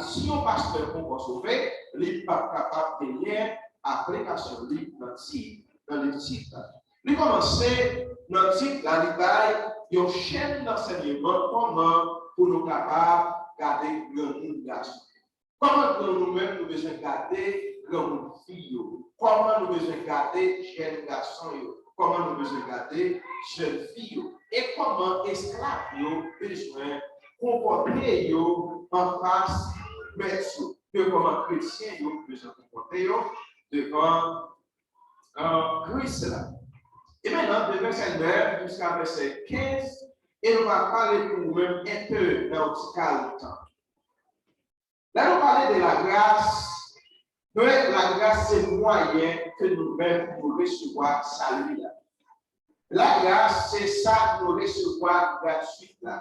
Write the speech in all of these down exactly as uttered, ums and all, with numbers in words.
Si yon pastè poko sove, li p ap kapab genyen aplikasyon li nan tit, nan liv tit la. Li kòmanse nan tit la, li bay yon chèn ansèyman kòman pou nou kapab gade granmoun gason. Kòman nou menm nou bezwen gade granmoun fi yo? Kòman nou bezwen gade jèn gason yo? Kòman nou bezwen gade jèn fi yo? E kòman esklav yo bezwen konpòte yo anfas mèt yo? Ke kòman kretyen yo bezwen konpòte yo devan, euh, Kris la? E mentnan, de vèsè nèf jiska vèsè kenz, e nou va pale pou ou menm enpe nan yon ti kal tan. Lè nou pale de lagras, nou wè lagras se mwayen ke nou menm nou resevwa sali a. Lagras se sa nou resevwa gratwit la,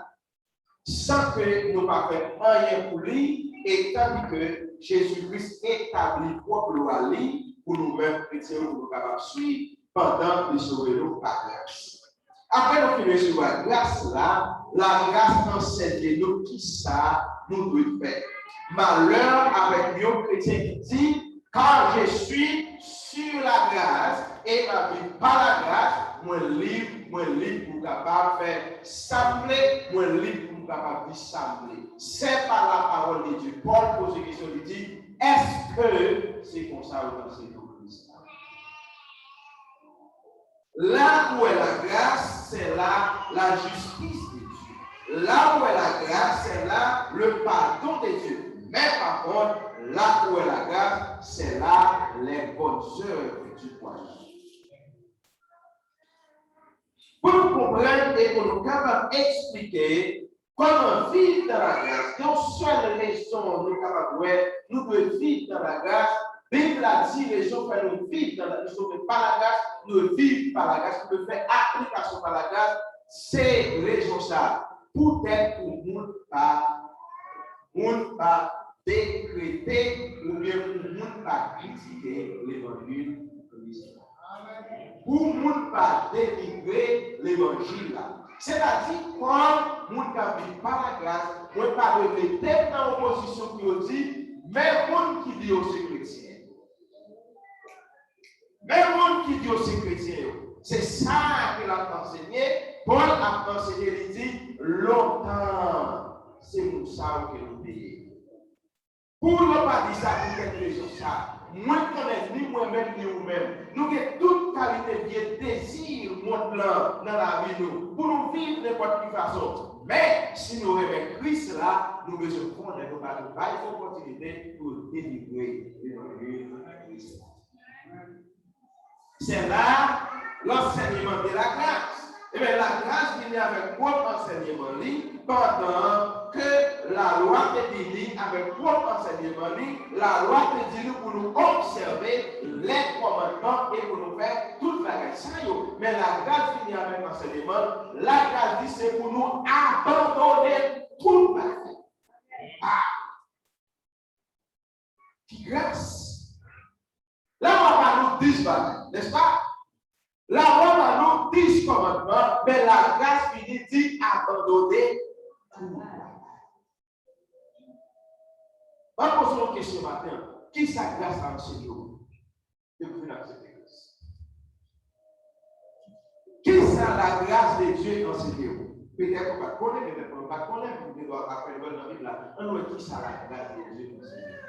san ke nou pa fè anyen pou li, e tandike Jezi Kris etabli pwòp lwa li pou nou menm kretyen yo, pou nou kapab swiv pandan li sove nou pa gras. Apre nou fin resevwa gras la, lagras ansèye nou kisa nou dwe fè. Malè avèk yon kretyen ki di, car je suis sur la grâce et ma vie par la grâce, mwen lib, mwen lib pou m kapab fè sa m vle, mwen lib pou m kapab di sa m vle. C'est par la parole de Dieu. Pòl poze kesyon, li di, èske se konsa ou panse nou Kris la? Là où est la grâce, c'est là la justice de Dieu. Là où est la grâce, c'est là le pardon de Dieu. Mais par contre, là où est la grâce, c'est là les bonnes œuvres du croyant. Pou nou konprann e pou nou kapab eksplike kòman viv nan lagras, yon sèl rezon nou kapab wè nou dwe viv nan lagras. Bib la di rezon fè nou viv nan lagras, nou sove pa lagras, nou dwe viv pa lagras, nou dwe fè aplikasyon pa lagras. Se rezon sa a. Poutèt pou moun pa, moun pa dekrete oubyen pou moun pa kritike levanjil Kris la. Pou moun pa denigre levanjil la. Sètadi, kòm moun k ap viv pa lagras, mwen pa dwe mete m nan yon pozisyon pou yo di, men moun ki di yo se kretyen. Men moun ki di yo se kretyen yo. Se sa ke l ap ansenye, Pòl ap ansenye, li di, lontan, se moun sa yo ke nou te ye. Pou yo pa di sa, poutèt rezon sa, mwen konnen ni mwen menm ni ou menm, nou gen tout kalite vye dezi mond lan nan lavi nou, pou nou viv nenpòt ki fason. Men, si nou renmen Kris la, nou bezwen konnen nou pa dwe bay opòtinite pou yo denigre levanjil Kris la. C'est là l'enseignement de la grâce. Ebyen, lagras vini avèk pwòp ansèyman li, pandan ke lalwa te vini avèk pwòp ansèyman li, lalwa te di nou pou nou obsève lè kòmandman e pou nou fè tout bagay sa yo. Men lagras vini avèk ansèyman, lagras di se pou nou abandone tout bagay. Ah! Ki gras! Lalwa ba nou dis bagay, nèspa? Lalwa ba nou dis kòmandman, men lagras vini di abandone tout bagay. Mwen poze yon kesyon maten an. Kisa gras la ansenye w depi w vin aksepte Kris? Kisa la grâce de Dieu ansenye w? Petèt ou pa t konnen, petèt ou pa t konnen, ou gen dwa aprann wè l nan Bib la. Ann wè kisa la grâce de Dieu ansenye w.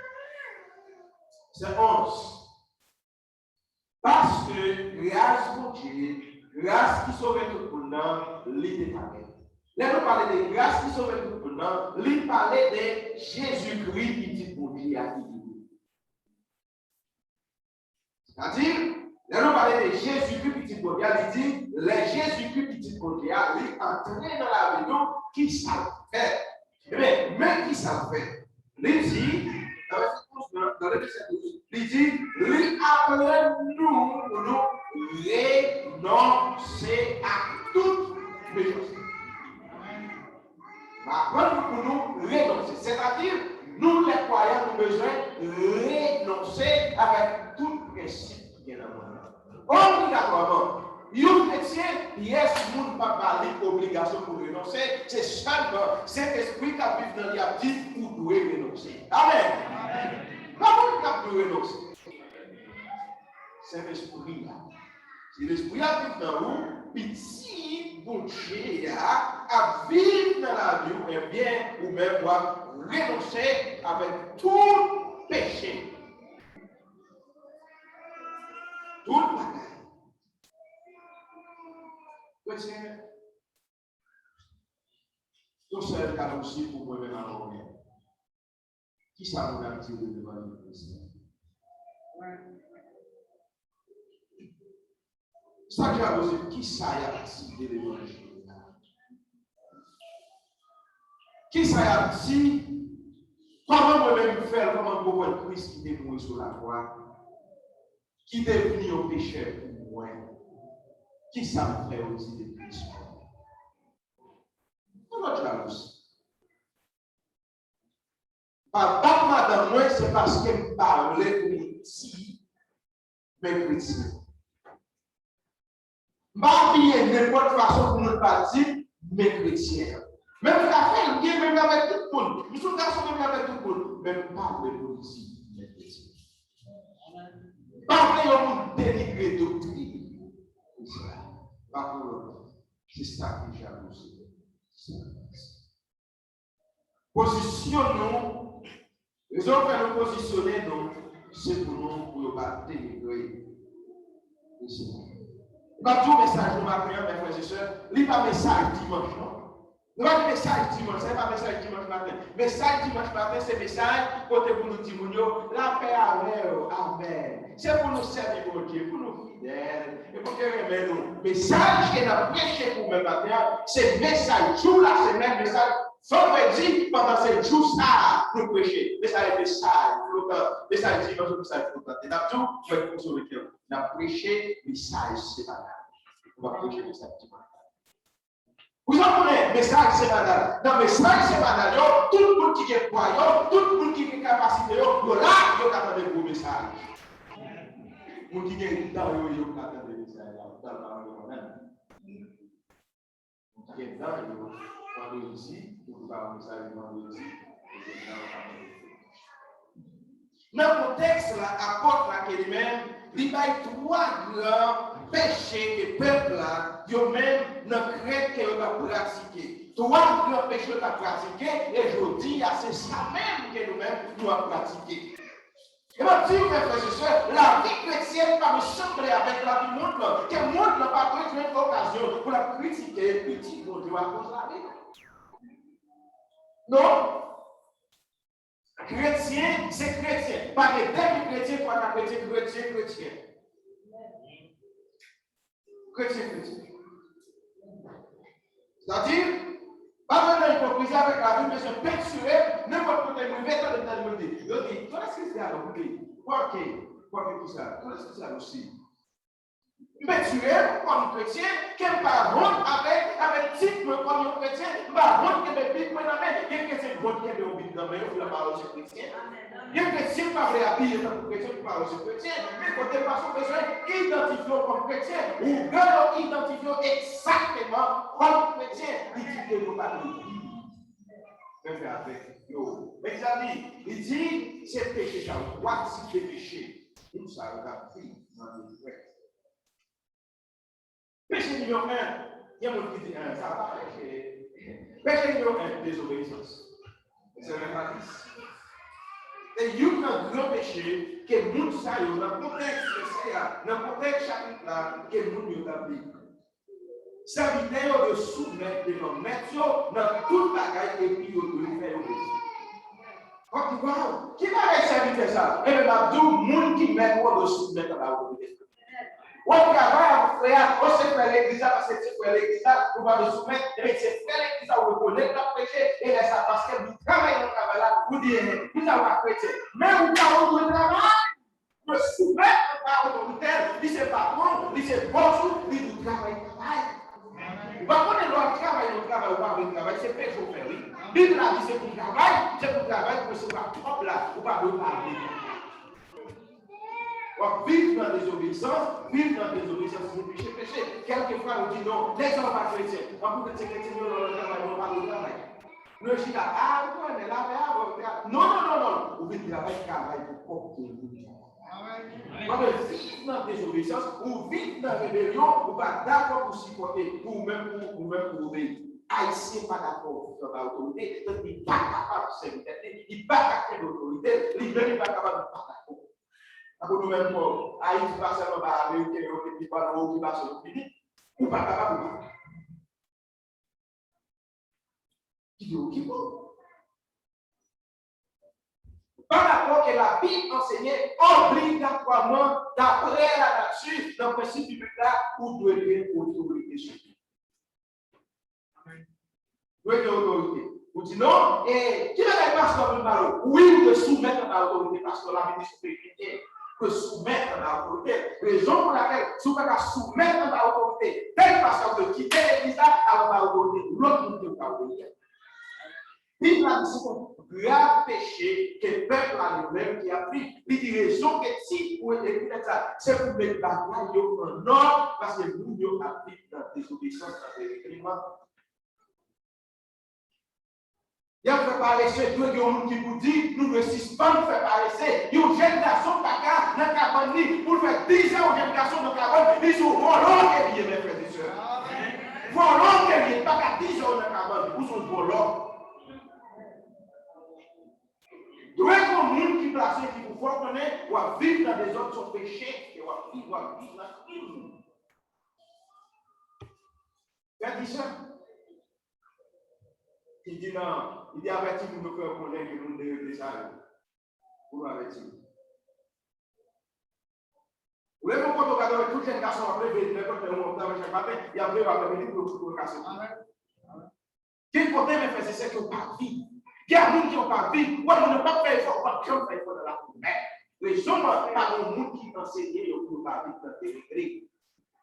Vèsè onz. Paske gras Bondye, gras ki sove tout moun nan, li te pa gen. Lè nou pale de gras ki sove tout moun nan, li pale de Jezikri, Pitit Bondye a ki vini. Sètadi, lè nou pale de Jezikri, Pitit Bondye a, li di, lè Jezikri, Pitit Bondye a, li antre nan lavi nou, kisa l fè? Ebyen, men kisa l fè. Li di, nan vèsè onz nan, nan vèsè onz, li di, li aprann nou pou nou renonse a tout mechanste. L aprann nou pou nou renonse. Sètadi, nou, lè kwayan, nou bezwen renonse avèk tout prensip ki gen nan mond nan. Obligatwaman, yon kretyen, pyès moun p ap ba li obligasyon pou renonse, se sèlman Sentespri k ap viv nan li ap di, ou dwe renonse. Amèn. Pa moun k ap dwe renonse. Sentespri a. Si Lespri a viv nan ou, Pitit Bondye a ap viv nan lavi w, ebyen, ou menm w ap renonse avèk tout peche. Tout bagay. Kretyen, yon sèl jalouzi pou mwen menm avè w menm. Kisa moun ap di de levanjil Kris la? Sa k jalouzi, kisa y ap di de levanjil la? Kisa y ap di? Kòman mwen menm fè l, kòman m konprann Kris ki te mouri sou lakwa, ki te vini yon pechè pou mwen? Kisa m fè yo di de Kris mwen? Yon lòt jalouzi. Pa bat madanm mwen, se paske m pa vle pou moun di men kretyen. M pa abiye nenpòt fason pou moun pa di men kretyen. Men m ka fè l byen, men m ka fè tout moun. M se yon gason, men m ka fè tout moun. Men m pa vle pou l di men kretyen. M pa vle yon moun denigre doktrin. Se sa. Pa pou lòt. Se sa ki jalouzi. Pozisyon nou, rezon fè nou pozisyone nou, se pou nou, pou yo pa denigre nou. Li pa di w mesaj nou maten an, men frè e sè, li pa mesaj dimanch, non. Nou pa di mesaj dimanch, sa e pa mesaj dimanch maten. Mesaj dimanch maten, se mesaj kote pou nou di moun yo, lapè avè w, amèn. Se pou nou sèvi Bondye, pou nou fidèl, e Bondye renmen nou. Mesaj ke n ap preche pou mwen maten an, se mesaj jou la semèn, mesaj vandredi, pandan se jou sa a nou preche. Mesaj, mesaj flotan, mesaj dimanch, mesaj flotan. E n ap tou, mwen konsole kè w. N ap preche mesaj semanal. Nou pa preche mesaj dimanch. Ou sa konnen mesaj semanal. Nan mesaj semanal yo, tout moun ki gen pwa yo, tout moun ki gen kapasite yo, yo la, yo ka tande gwo mesaj. Moun ki gen dan yo, yo ka tande mesaj la. Ou ta pale yo menm. Moun ki gen dan yo, vandredi, ou ka yon mesaj vandredi, ou gen dan yo ka tande. Nan kontèks la, apòt la ke li menm, li bay twa gran peche ke pèp la, yo menm nan krent ke yo t ap pratike. Twa gran peche yo t ap pratike, e jodi a, se sa menm ke nou menm, nou ap pratike. E m ap di w, frè e sè, lavi kretyèn pa vle sanble avèk lavi mond lan, ke mond lan pa dwe jwenn okazyon pou l ap kritike pitit Bondye akoz lavi nou. Non. Kretyen, se kretyen. Pa gen de ki kretyen, twa ka kretyen, kretyen, kretyen. Kretyen, kretyen. Sètadi, pa vin nan ipokrizi avèk lavi, m bezwen pentire, nenpòt kote m rive, tande, tande, m di, yo di, kilès ki se alò, m di, kwake, kwake kisa, kilès ki se alò, si. M pentire m kòm kretyen, ke m pa wont avèk, avèk tit mwen kòm yon kretyen, m pa wont kenbe Bib mwen nan men. Gen kretyen k wont kenbe yon Bib nan men yo, pou yo pa wè yo se kretyen. Gen kretyen k pa vle abiye tankou kretyen, pou pa wè yo se kretyen. Men kote m pase, w bezwen idantifye w kòm kretyen. Ougan yo idantifye w egzakteman kòm kretyen. Li di ke yo pa dwe viv menm jan avèk yo. Men sa li, li di, se peche sa yo, twa tip de peche. Moun sa yo t ap viv nan detrès. Peche nimewo en, gen moun ki di, en, sa pa peche. Peche nimewo en, dezobeyisans. Se repalis. Se youn nan gran peche ke moun sa yo, nan kontèks mesaj la, nan kontèks chapit la, ke moun yo t ap viv. Sèvitè yo dwe soumèt devan mèt yo nan tout bagay, epi yo dwe fè yo plezi. W ap di, waw, ki bagay sèvitè sa? Ebyen, m ap di w, moun ki mèt ou an dwe soumèt anba otorite. W ap travay avèk frè a, o se frè legliz la, paske se frè legliz la, ou pa dwe soumèt, ebyen, se frè legliz la, ou rekonèt l ap preche, e lè sa, paske li travay nan travay la, ou di, enhen, moun sa yo pa kretyen. Men ou pa, ou dwe travay. Dwe soumèt anba otorite l, li se patwon w, li se bòs ou, li dwe travay, travay. Ou pa konnen lè w ap travay yon travay, ou pa vle travay, se peche w fè, wi. Bib la di se pou travay, se pou travay, pou resevwa kòb la, ou pa dwe pa vle travay. W ap viv nan dezobeyisans, viv nan dezobeyisans, se peche, peche. Kèlkefwa, yo di non, nèg sa yo pa kretyen. An pou kretyen, kretyen, yo nan travay, yo pa dwe travay. Nou chita, a, ou konnen, lapè a, bon, travay, travay pou kòb ke moun. Pandan w viv nan dezobeyisans, ou viv nan rebelyon, ou pa dakò pou sipòte, pou ou menm, pou ou menm, pou obeyi. Ayisyen pa dakò pou viv anba otorite, tank li pa kapab sèvi tèt li, li pa ka kenbe otorite, li menm li pa kapab, li pa dakò. Tankou nou menm, bon, Ayiti pa sèlman ba Ameriken yo, epi pandan okipasyon yo fini, ou pa kapab, ou pa. Ki te okipe w. Pa rapò ke Labib ansenye obligatwaman, daprè lanati, nan prensip biblik la, ou dwe gen otorite sou tou. Dwe gen otorite. Ou di non, e ki bagay pastè vin pale w? Wi, ou dwe soumèt anba otorite pastè la, minis otorite. Dwe soumèt anba otorite. Rezon pou lakèl, si w pa ka soumèt anba otorite tèl pastè, ou dwe kite legliz la, al anba otorite lòt moun ke w ka obeyi a. Bib la di se yon grav peche ke pèp la li menm ki ap viv. Li di rezon ke si ou ekri tèks sa, se pou met bagay yo an nòd, paske moun yo ap viv nan dezobeyisans, nan dezagreman. Y ap fè parese, dwe gen yon moun ki pou di, nou dwe sispann fè parese. Yon jèn gason pa ka nan kabann li, pou l fè diz an yon jèn gason nan kabann, li se yon vòlò ke li ye, mè frè e sè. Vòlò ke li ye, pa ka diz an nan kabann, ou se yon vòlò. Dwe gen yon moun ki plase ki pou fè w konnen w ap viv nan dezòd, se yon peche, e w ap viv, w ap viv nan krim. Frè e sè, ki di nan, li te avèti moun yo fè yo konnen ke moun te regle sa yo. Pou nou avèti. Ou leve yon kote, ou gade wè tout jèn gason ap leve, nenpòt lè, yon ap travay chak maten, y ap leve aprèmidi pou yo fout yo kase. Gen kote, mè frè e sè, ke w pa viv. Gen moun ke w pa viv. Ou wè, moun nan p ap fè efò, ou p ap janm fè efò nan lapriyè. Rezon an, pa gen moun ki ansenye yo pou yo pa viv nan dezòd.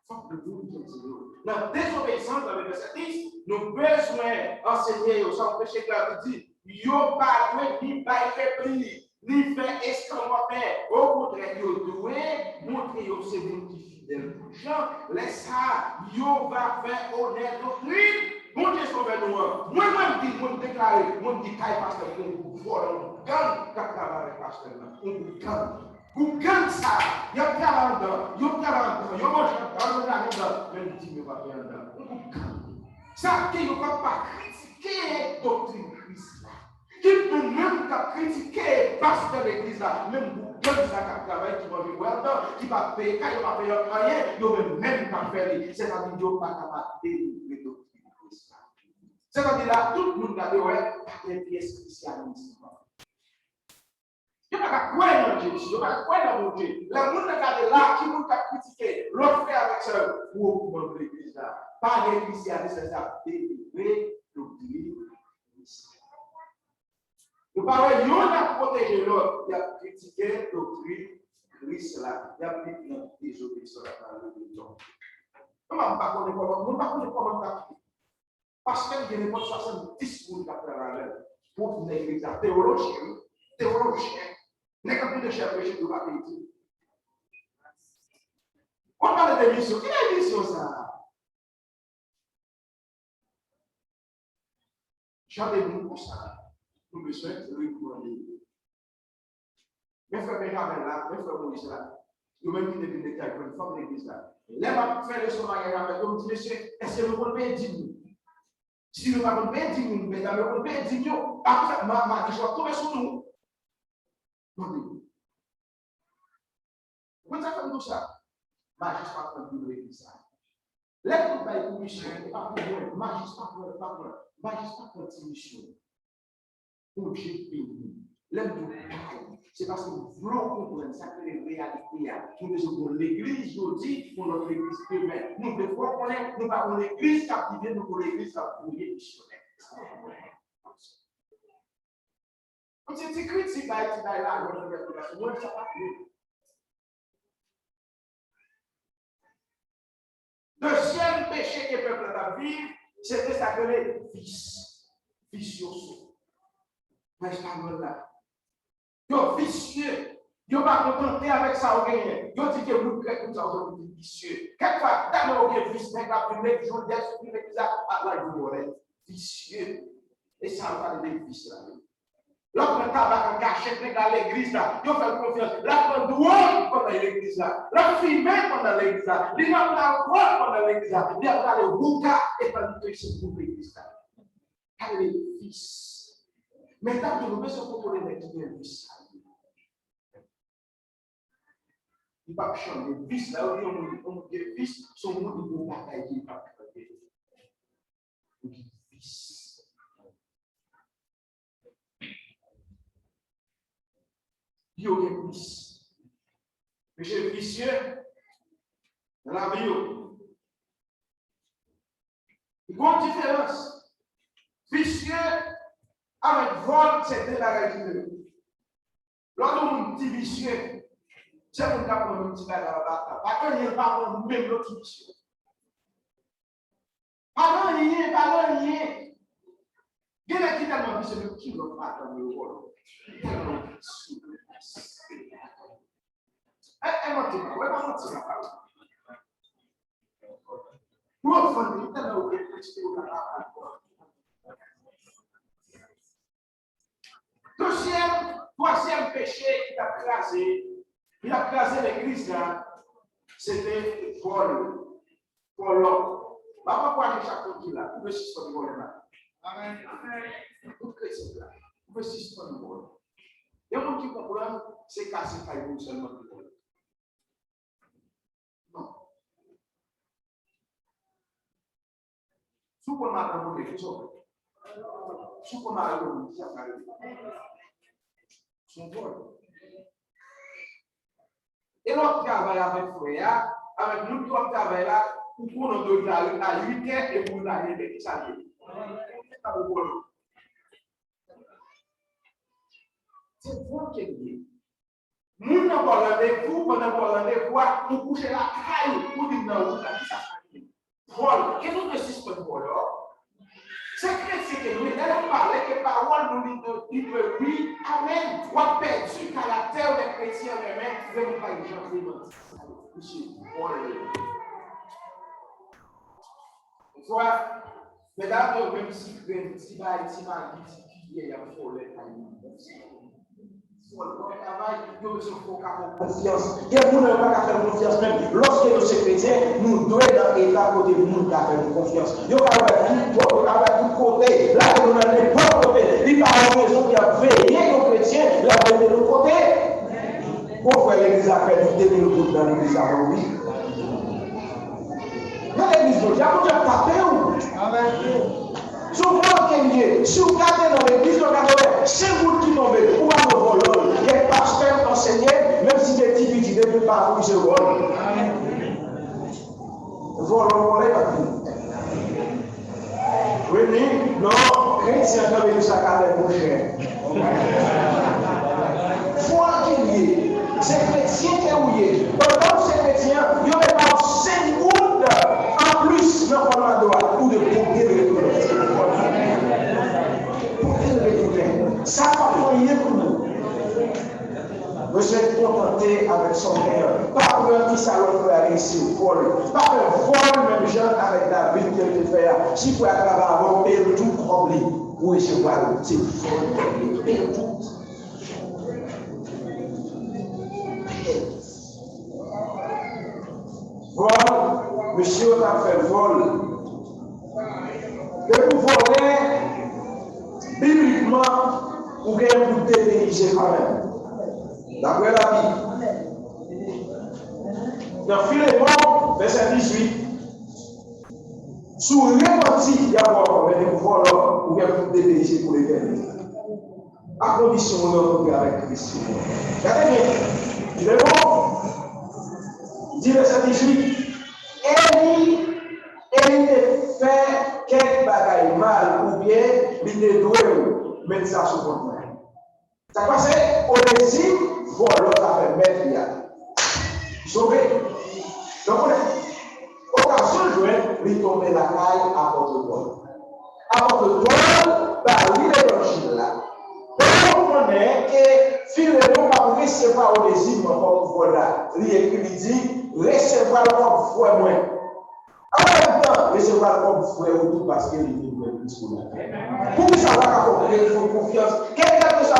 Fòk nou vin kontiniye. Nan dezobeyisans, nan vèsè dis, nou bezwen ansenye yo. Sa yon peche grav, li di, yo pa dwe ni bay repli, ni fè eskanmòtè. Okontrè, yo dwe montre yo se moun ki fidèl pou Jan. Lè sa a, yo va fè onè doktrin Bondye Sovè nou an. Mwen, mwen di, mwen deklare, mwen di kay pastè, gon gwoup vòlò, yon gang k ap travay avèk pastè nan. Yon gwoup gang. Gwoup gang sa a, y ap travay anndan, yo travay anndan, yo manje anndan, yo lave anndan, men di yo pa fè anndan. Yon gwoup gang. Sa ke yo pa, pa kritike doktrin Kris la. Ki nou menm k ap kritike pastè legliz la, menm gwoup gang sa k ap travay, ki manje bwè anndan, ki pa peye kay, yo pa peye anyen, yo menm menm k ap fè li. Sètadi yo pa kapab delivre doktrin Kris la. Sètadi la, tout moun gade wè, pa gen pyès Krisyanis ankò. Yo pa ka kwè nan Jezi, yo pa ka kwè nan Bondye. Lè moun nan gade la, ki moun k ap kritike lòt frè avèk sè yo? Gwo manm legliz la. Pa gen Krisyanis, lè sa ap delivre doktrin Kris la. Nou pa wè yonn ap pwoteje lòt, y ap kritike doktrin Kris la, y ap viv nan dezobeyisans, nan rebelyon. Mwen pa konnen kòman, mwen pa konnen kòman m t ap viv. Pastè m gen nenpòt swasanndis moun k ap travay avè l. Pou legliz la, teyolojyen, wi. Teyolojyen. Nèg ap vin chèf peche, yo pa peye. Ou pale de misyon. Ki misyon sa a? Jan de moun konsa, nou bezwen reprann li. Men frè Benjamen la, men frè Moyiz la, yo menm ki te vin deklare jwenn fanm legliz la. Lè m ap fè leson maryaj avèk yo, m di, mesye, èske nou konn peye dim nou? Si nou pa konn peye dim nou, medam yo konn peye dim yo. Apre sa, ma-, maji w ap tonbe sou nou. Tande. Ou konn sa k fè m di w sa? Majistra pran dim legliz la. Lè nou bay komisyon, e pa pou mwen, majistra pran, pa pran, majistra pran ti misyon. Bondye beni. Lè m di w bay, se paske m vle w konprann sa k rele reyalite a. Nou bezwen gen yon legliz jodi, yon lòt legliz demen. Nou vle fè w konnen, nou pa yon legliz k ap viv, nou yon legliz k ap voye misyonè. Yon ti, ti kritik bay, ti bay la, mwen, mwen, mwen, sa pa vre. Dezyèm peche ke pèp la t ap viv, se te sa k rele vis. Visyoso. Nan espanyòl la. Yo visye. Yo pa kontante avèk sa yo genyen. Yo di ke moun krèk moun sa yo se moun visye. Kèk fwa, tèlman yo gen vis, nèg la vin legliz, jodi a sou vin legliz la, ap lage yon bòlèt. Visye. E sa yo pale de vis la. L ap pran tabak an kachèt, nèg la legliz la, yo fè l konfyans. L ap pran dwòg pandan legliz la. L ap fimen pandan legliz la. Li ap pran alkòl pandan legliz la. Li ap rale houka epi li touye sou legliz la. Gade vis. Men ta di nou bezwen kontwole nèg ki gen vis sa yo. Li p ap chanje. Vis la, yo di yon moun, yon moun gen vis, se yon moun ki gen yon bagay ki li p ap chanje. Li gen vis. Yo gen vis. Mesye visye, nan lavi yo. Gon diferans. Visye avèk vòl, se de bagay diferan. Lè w di yon moun ti visye, se moun k ap pran yon ti bagay anba tab. Pa gen anyen l pa pran menm lòt ti visye. Pa gen anyen, pa gen anyen. Gen nèg ki tèlman visye, menm kilòt pa janm yo vòlò. Tèlman visye. E, e manti, e pa manti la pawòl. Pou yo vann li, tèlman yo gen kantite yo kapab vann. Dezyèm, twazyèm peche ki t ap kraze, ki t ap kraze legliz la, se te vòl, vòlò. M ap ankouraje chak moun ki la, ou dwe sispann vòlè la. Amèn. Tout kretyen ki la, ou dwe sispann vòlè. Gen moun ki konprann se kase kay moun sèlman ki vòlè. Non. Si w pran madanm ou, kisa w fè? Si w pran mari ou, kisa w fè? Se yon vòl. E lè w ap travay avèk frè a, avèk moun ki w ap travay la, ou konnen w dwe rive a uit è epi w rive a nèf è, kisa l ye? Se sa ou vòlè. Se vòl ke l ye. Moun nan ba w randevou, pandan l ba w randevou a, ou kouche lakay ou, ou di m nan wout la, kisa sa ye? Vòl. Ke nou te sispann vòlò. Se kretyen ke nou ye, lè n ap pale, ke pawòl nou li dwe, li dwe wi, amèn. W ap pèdi karaktè w lè kretyen renmen, renmen pa yon jan vle manti. Misye vòlè. Yon fwa, medam yo menm ti grenn, ti bay, ti magi, ti kiyè, y ap fè w lè kay moun. Fò l bon travay, yo bezwen fè w ka fè w konfyans. Gen moun yo pa ka fè nou konfyans menm. Lòske nou se kretyen, nou dwe nan eta kote moun ka fè nou konfyans. Yo ka wè tout bò, yo ka wè tout kote. Lage nou nan nenpòt kote. Li pa yon rezon ki ap veye yon kretyen, l ap mete nou kote. Gon frè legliz la pèdi de mil goud nan legliz la pou li. Nan legliz Bondye, Bondye ap tape w. Amèn. Se yon vòl ke l ye. Si w gade nan legliz, w gade wè senk goud ki tonbe, ou pa wè vòlò l. Kèk pastè, ansenye, menm si se ti piti, depi l pa ap wi se vòl. Vòlò, vòlè, pa fini. Reni, non, kretyen kanpe pou sa ka fè monchè. Fwa ke l ye, se kretyen ke ou ye. Pandan w se kretyen an, yo te ba w senk goud anplis nan fònado a, ou te pote l retounen. Pote l retounen. Sa pa fè anyen pou nou. Bezwen kontante avèk sa w genyen an. Pa pran ti sa lòt frè a gen se vòl. Pa fè vòl menm jan avèk David ke l te fè a. Si frè a travay avè w, peye l tout kòb li. Ou resevwa l. Se vòl kòb li. Peye l tout. Peye l. Vòl, mesye yo t ap fè vòl. Depi w vòlè, biblikman, ou gen pou depeyize kanmenm. Daprè Labib, nan Filemon, vèsè dizuit, si w repanti, y ap ba w kanmenm, men depi w vòlò, ou gen pou depeyize pou letènite. A kondisyon ou rankontre avèk Kris. Gade byen. Filemon, di vèsè dizuit. E li, e li te fè kèk bagay mal, oubyen li te dwe w, met sa sou kont mwen. Sa k pase? Onezim vòlò zafè mèt li a. Sove. Donk, konnen, okazyon jwenn, li tonbe lakay apot Pòl. Apot Pòl ba li levanjil la. Pòl konnen ke Filemon p ap resevwa Onezim ankò pou vòl la. Li ekri, li di, resevwa l kòm frè mwen. An menm tan, resevwa l kòm frè ou tou paske li vin wè Kris pou la. Poukisa w pa ka fè w fè konfyans? Kèlkeswa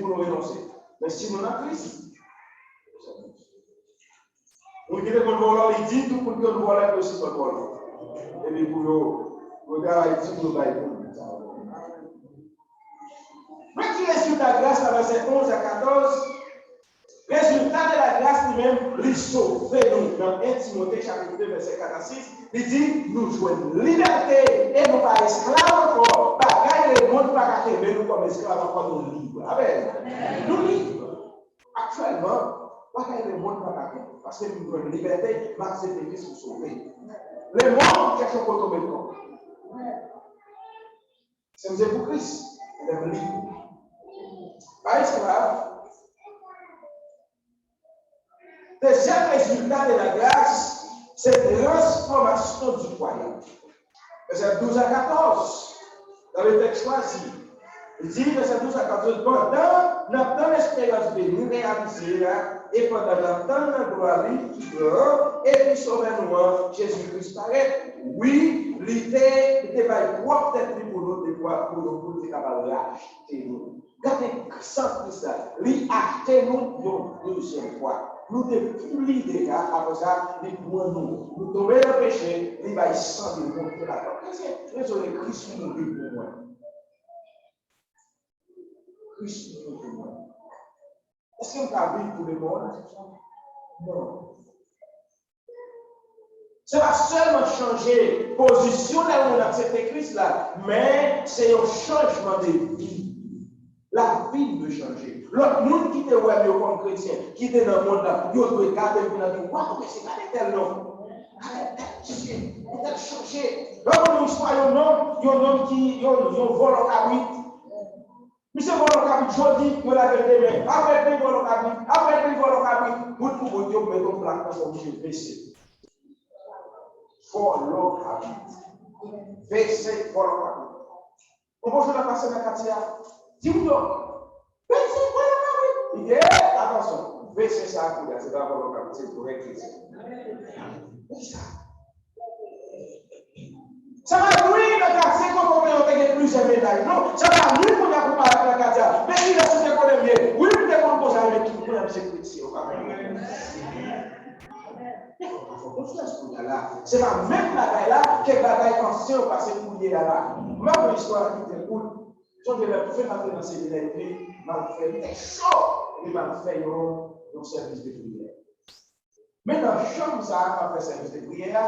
pou nou renonse. Men si nou nan Kris, moun ki te konn vòlò, li di tout moun ki konn vòlè, yo osi konn vòlò. Epi pou yo, yo travay di pou yo bay moun. Men ki rezilta gras la, vèsè onz a katòz, rezilta de la gras li menm, li sove nou. Nan en Timote chapit de, vèsè kat a sis, li di, nou jwenn libète e nou pa esklav ankò. Bagay lemonn pa ka kenbe nou kòm esklav ankò, nou lib. Amèn. Nou lib. Aktyèlman, bagay lemonn pa ka kenbe. Paske nou jwenn libète, nou aksepte Kris pou sove. Lemonn chèche yon kote met kò. Se m se pou Kris, lè m lib. Pa esklav. Dezyèm rezilta de la gras, se transfòmasyon di kwayan. Vèsè douz a katòz, nan le tèks chwazi, li di, vèsè douz a katòz, pandan n ap tann esperans beni reyalize a, e pandan n ap tann nan glwa li ki gran, epi Sovè nou an, Jezi Kris parèt. Wi, li te, li te bay pwòp tèt li pou nou, te pwòp pou nou, pou li te kapab rachte nou. Gade san Kris la, li achte nou yon dezyèm fwa. Nou te pou li deja, apre sa, li pran nou. Nou tonbe nan peche, li bay san li monte lakwa. Kretyen, rezone Kris mouri pou mwen. Kris mouri pou mwen. Èske m ka viv pou lemonn? Non. Se pa sèlman chanje pozisyon lè yon moun aksepte Kris la, men se yon chanjman de vi. Lavi m dwe chanje. Lòt moun ki te wè m yo kòm kretyen, ki te nan mond la, yo dwe gade m vin di, waw, mesye, gade tèl nonm. Gade tèl mesye, tèl chanje. Lè w konn yon istwa yon nonm, yon nonm ki, yon, yon vòlò kabrit. Misye vòlò kabrit jodi, yo lage l demen. Apre demen vòlò kabrit, apre demen vòlò kabrit. Bout pou bout, yo mete yon plak nan kò misye, mesye. Vòlò kabrit. Veye vòlò pa. Yon bon jou n ap pase nan katye a. Di moun yo, veye vòlò pa, wi. Li di, "Ey, atansyon, veye sa a kounye a, se pa vòlò pa, se vrè kretyen." Poukisa? Sa pa nwi nan katye kote w te gen plizyè medaj, non. Sa pa nwi kounye a pou parèt nan katye a. Men kilès ou te konnen m ye? Wi, m te konn konsa, men ki kounye a m se kretyen, ou pa konprann. Fò konfyans kounye a la. Se pa menm bagay la ke bagay ansyen yo pase kounye a la. M ap yon istwa ki trè kout. Sonje lè m fenk antre nan seminè epi m al fè, li te cho, epi m al fè yon, yon sèvis de priyè. Men nan chanm sa a, m ap fè sèvis de priyè a,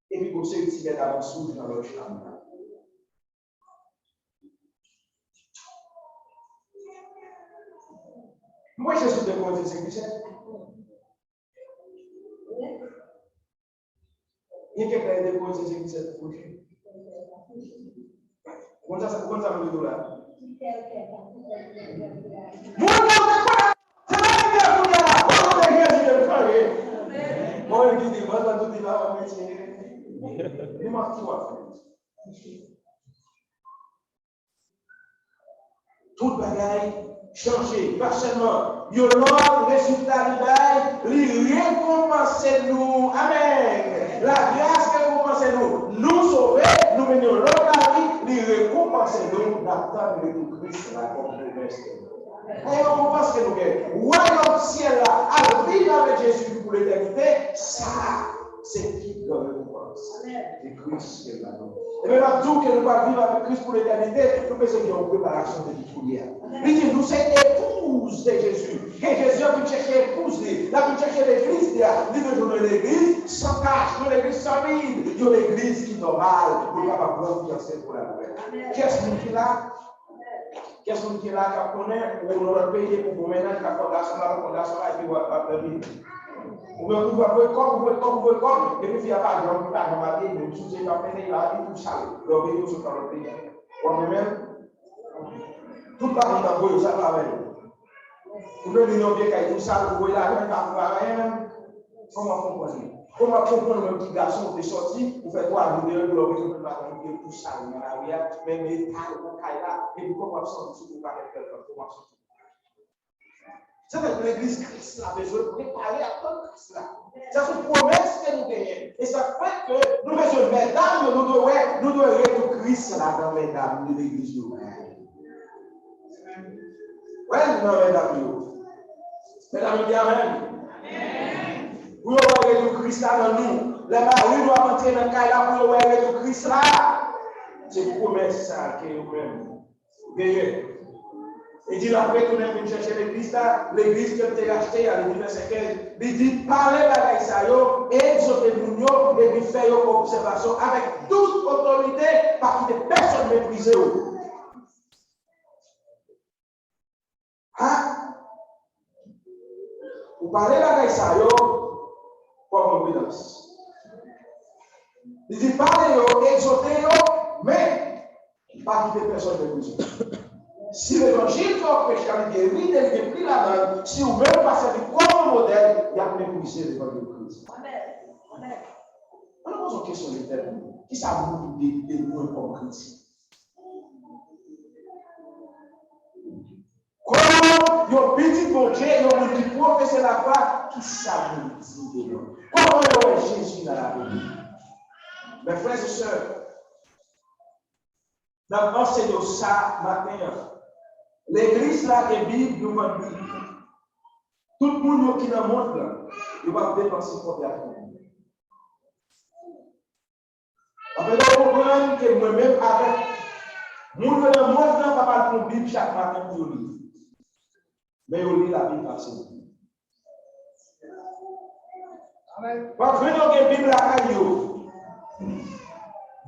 epi gon seri ti bèt avans wouj nan lòj chanm nan. M wè Jezi te poze se ki se. Gen kèk lè li te poze se ki se pou fouti. Ou konn sa, ou konn sa m vle di w la? Moun nan te kwè, se pa li te kounye a la, kote Jezi te chanje. Bon, li di, bon, sa tout li la, mwen ti. Li manti w ap fè. Tout bagay chanje. Pa sèlman yon lòt rezilta li bay, li rekonpanse nou. Amèn. Lagras rekonpanse nou. Nou sove, nou mennen yon lòt lavi, li rekonpanse nou. N ap tann retou Kris la kòm pwomès. Gen yon rekonpans ke nou gen. Wayòm syèl la, al viv avèk Jezi pou letènite, sa, se pi gran rekonpans. Se Kris ke l ba nou. Ebyen, m ap di w ke nou pral viv avèk Kris pou letènite, nou bezwen gen yon preparasyon depi kounye a. Li di, nou se epouz de Jezi. Ke Jezi ap vin chèche epouz li, l ap vin chèche legliz li a. Li bezwen yon legliz san tach, yon legliz san rid, yon legliz ki nòmal, pou l kapab pran fyanse pou la nouvèl. Kiyès moun ki la? Kiyès moun ki la k ap konnen ou nan lòt peyi epi w gon mennaj k ap fè w gason la, ou fè w gason la epi w ap, w ap dòmi? Oubyen ou voye kòb, ou voye kòb, ou voye kòb, epi fi a pa janm, li pa janm abye, menm si w se jan mennen l la, li tou sal. Lè w vini, ou sot nan lòt peyi. W ap renmen l? Tout paran t ap voye w sal avè l. Ou vle vin nan vye kay tou sal, ou voye lajan, li pa pou anyen menm. Kòman w ap konprann li? Kòman w ap konprann ou menm ki gason ou te sòti, ou fè twa jou deyò, epi lè w vin konprann maten ou te tou sal nan lari a, menm eta ou nan kay la, epi kòman w ap santi sou yon pakèt fèl fanm, kòman w ap santi? Se fè legliz Kris la bezwen prepare ak tann Kris la. Sa se yon pwomès ke nou genyen. E sa fè ke nou bezwen medam yo, nou dwe wè, nou dwe retou Kris la nan medam yo, legliz yo. Wè, nan medam yo. Medam yo di amèn. Pou yo wè retou Kris la nan nou. Lè mari nou ap antre nan kay la, pou yo wè retou Kris la. Se pwomès sa ke yo menm genyen. Li di l ap retounen vin chèche legliz la, legliz ke l te rachte a, li di vèsè kenz, li di, pale bagay sa yo, e egzòte moun yo, epi fè yo obsèvasyon avèk tout otorite, pa kite pèsonn meprize w. Ha? Ou pale bagay sa yo, pran pridans. Li di, pale yo, egzòte yo, men pa kite pèsonn meprize w. Si levanjil fè w peche, li gen ride, li gen pli ladan l, si ou menm pa sèvi kòm yon modèl, y ap meprize levanjil Kris. Amèn. Amèn. Ann poze yon kesyon, Letènèl. Kisa moun dwe bezwen kòm kretyen? Kòm yon pitit Bondye, yon moun ki pwofese lafwa, kisa moun di de mwen? Kòman yo wè Jezi nan lavi m? Mes frères et sœurs, n ap ansenye w sa maten an. Legliz la gen Bib, nou vann Bib. Tout moun yo ki nan mond lan, yo p ap depanse kòb y ap vann. Anfen, nou konprann ke mwen menm avèk moun yo nan mond lan p ap al pran Bib chak maten pou yo li. Men yo li Labib pase nou. W ap jwenn yo gen Bib lakay yo.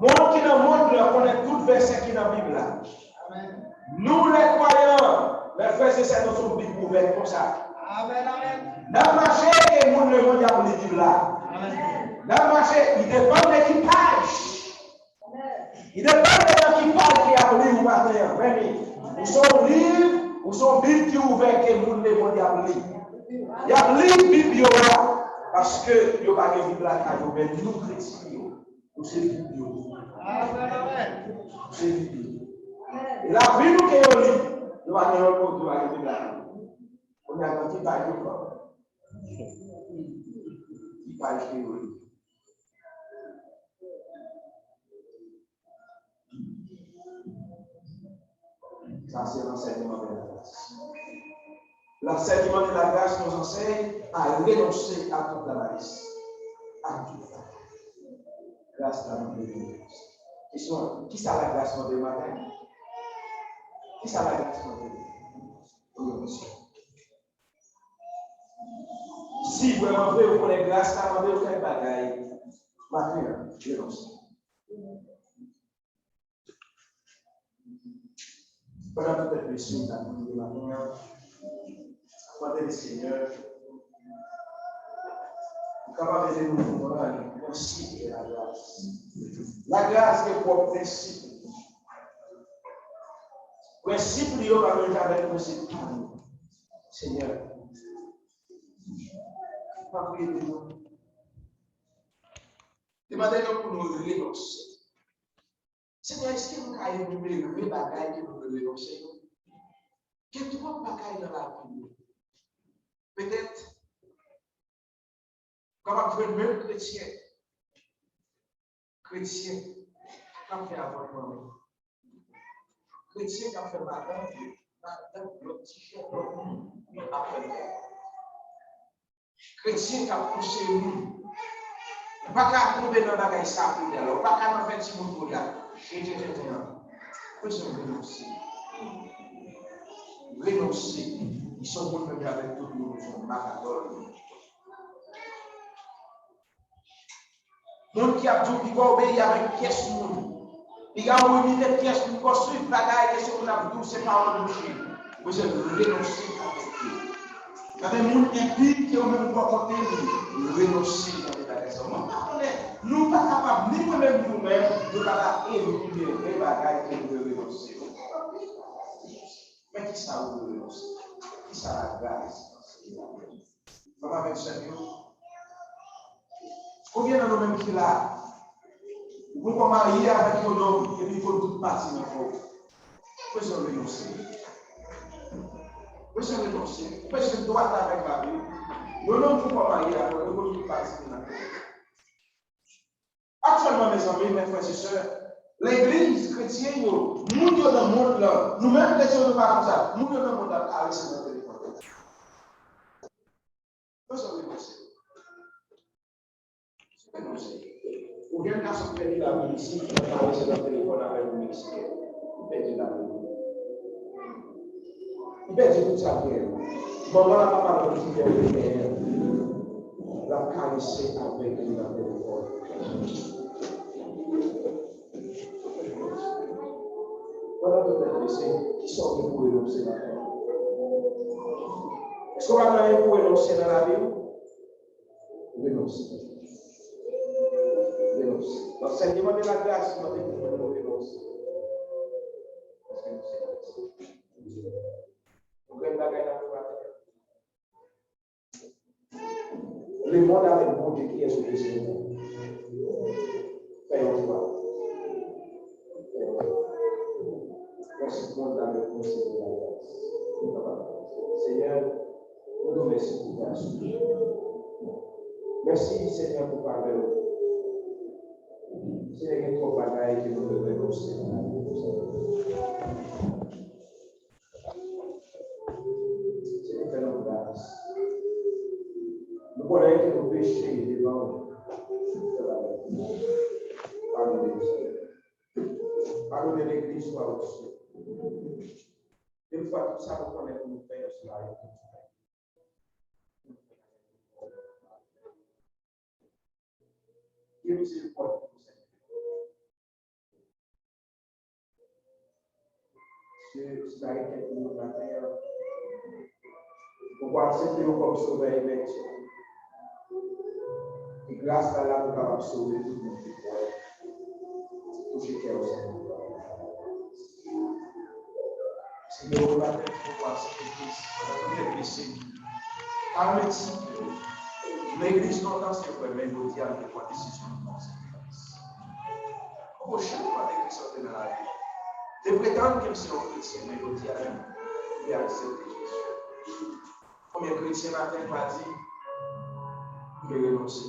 Moun ki nan mond lan konnen tout vèsè ki nan Bib la. Nou, lè kwayan, lè frè e sè, nou sou Bib ouvè konsa. N ap mache, gen moun lemonn y ap li Bib la. N ap mache, li depann de ki paj. Li depann de nan ki paj ke y ap li ou maten an. Mèm, ou se yon liv, ou se yon Bib ki ouvè ke moun lemonn y ap li. Y ap li Bib yo a, paske yo pa gen Bib lakay yo, men nou kretyen yo, nou se Bib yo. Amen. Se Bib li. E lavi nou ke yo li, yo pa gen lòt kote, yo pa gen Bib la. Kounye a, nan ki paj yo pran? Ki paj ke yo li? Sa se l'enseignement de la grâce. L'enseignement de la grâce nous enseigne à renoncer à toute avarice, à toute avarice. Gras la mande nou renonse. Kesyon an, kisa lagras mande maten? Kisa lagras mande nou? Renonse. Si vrèman vre ou konnen gras la mande ou kèk bagay maten an, renonse. Pandan tout lè mesye n ap priye maten an, mande Lesenyè pou kapab ede nou konprann prensip de lagras. Lagras gen pwòp prensip li. Prensip li yo pa menm jan avèk prensip pa nou. Senyè, pa priye pou nou. Demande nou pou nou renonse. Senyè, èske nou ka enimere bagay ke nou dwe renonse yo? Gen twòp bagay nan lavi nou. Petèt, ou kapab jwenn menm kretyen, kretyen k ap fè avòtman yo, kretyen k ap fè madanm yo, madanm lòt ti jèn lòt moun ap fè madanm. Kretyen k ap pouse moun. Ou pa ka tonbe nan bagay sa kounye a la. Ou pa ka nan fè timoun kounye a. Chete tenten an. Bezwen renonse. Renonse. Li se yon moun menm jan avèk tout moun, li se yon makadòl. Moun ki ap di w li pa obeyi avèk pyès moun. Piga w imite pyès moun, konstwi bagay ke se moun ap di w se pawòl bouch li. Ou bezwen renonse avèk yo. Gade moun enpi ke ou menm ou pa konte li, renonse nan bagay sa. Mwen pa konnen, nou pa kapab, ni mwen menm ni ou menm, nou pa ka enimere bagay ke nou dwe renonse. Men kisa ou dwe renonse? Kisa lagras? Frè m avèk sè m yo, konbyen nan nou menm ki la? Ou poko marye avèk yon nonm epi konn tout pati nan kò w. Ou bezwen renonse. Ou bezwen renonse. Ou bezwen dwat avèk lavi w. Yon nonm ou poko marye avèk, ou konn tout pati nan kò w. Aktyèlman, mezanmi, mes frères et sœurs, legliz kretyen yo, moun yo nan mond lan, nou menm kretyen yo, nou pa konsa, moun yo nan mond lan karese nan telefòn. Bezwen renonse. Renonse. Ou jèn gason k pèdi lavi l isit, l ap karese nan telefòn avèk yon Meksiken. Li pèdi lavi l. Li pèdi tout sa l genyen. Manman l ak papa l konn ki lè yo te genyen. L ap karese avèk li nan telefòn. Pandan nou tèt bese, kisa w gen pou renonse maten an? Èske w pa gen anyen pou renonse nan lavi w? Renonse. Renonse. Ansèyman de lagras mande pou nou renonse. Paske nou se kretyen. Yon grenn bagay n ap fè maten an. Lemonn avèk Bondye, kiyès ou prefere? Fè yon chwa. Fè yon chwa. Prensip monn avèk prensip de lagras. Senyè, nou di w mèsi pou gras ou. Mèsi, Senyè, pou favè w. Senyè, gen twòp bagay ke nou dwe renonse nan lavi nou. Senyè, fè nou gras. Nou konnen ke nou peche devan w. Padone nou, Senyè. Padone legliz ou a, Senyè. Yon fwa tout sa nou konnen pou nou fè yo, se pa yo pou nou fè. Gen mizerikòd pou nou, Senyè. Se, si ta gen kèk moun maten an, ou pral aksepte yo kòm sovè e mèt yo. Ke gras la la pou kapab sove tout moun ki kwè. Touche kè yo, Senyè. Senyè, ou maten, ou pral aksepte Kris. Pandan nou te blese, pa remèt sik yo. Legliz lontan se vrè, men jodi a nou te pran desizyon pou aksepte Kris. Pwochen mwa de Kris antre nan lavi. Te pretann ke m se yon kretyen, men jodi a menm, li aksepte Jezi. Konbyen kretyen maten pa di, "M te renonse"?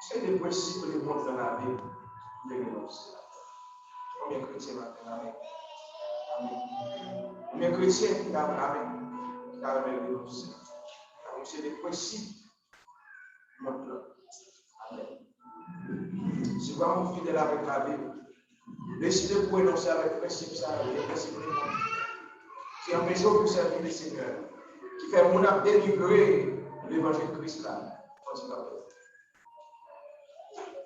Se de prensip lemonn nan lavi, "M te renonse". Konbyen kretyen maten, amen? Amen. Konbyen kretyen ki ta, amen, ki ta renmen renonse? Amen. Se de prensip mond lan. Amen. Si vrèman w fidèl avèk lavi, deside pou renonse avèk prensip sa yo, de prensip ki anpeche w pou sèvi Lesenyè, ki fè moun ap denigre levanjil Kris la, fò di kanpe.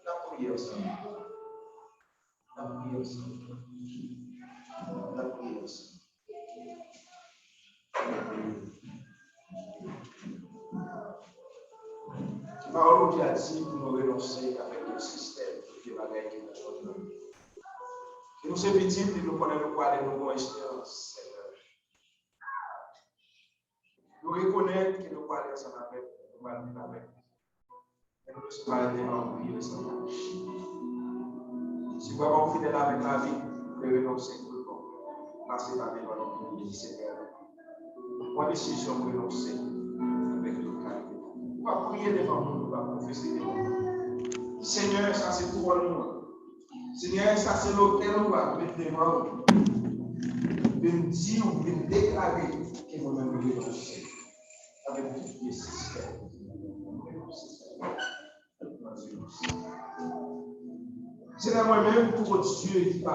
N ap priye ansanm. N ap priye ansanm. N ap priye ansanm. Pawòl Bondye a di pou nou renonse avèk tout sistèm, tout vye bagay ki nan mond lan. Si nou se pitit li, nou konnen nou prale, nou gon esperans, Senyè. Nou rekonèt ke nou prale ansanm avèk, nou pral viv avèk. Men nou bezwen pale devan ou, priye, Senyè. Si vrèman ou fidèl avèk lavi, ou vle renonse pou l bon, pase pa devan nou, priye, Senyè. Pran desizyon pou renonse avèk tout kalite. Ou pa priye devan moun, ou pa konfese devan moun. Senyè, sa se twòn ou an. Senyè, sa se lotèl ou a, m met devan ou. Vin di w, vin deklare ke mwen menm m renonse avèk tout vye sistèm. Senyè, mwen menm, twò dye ki pa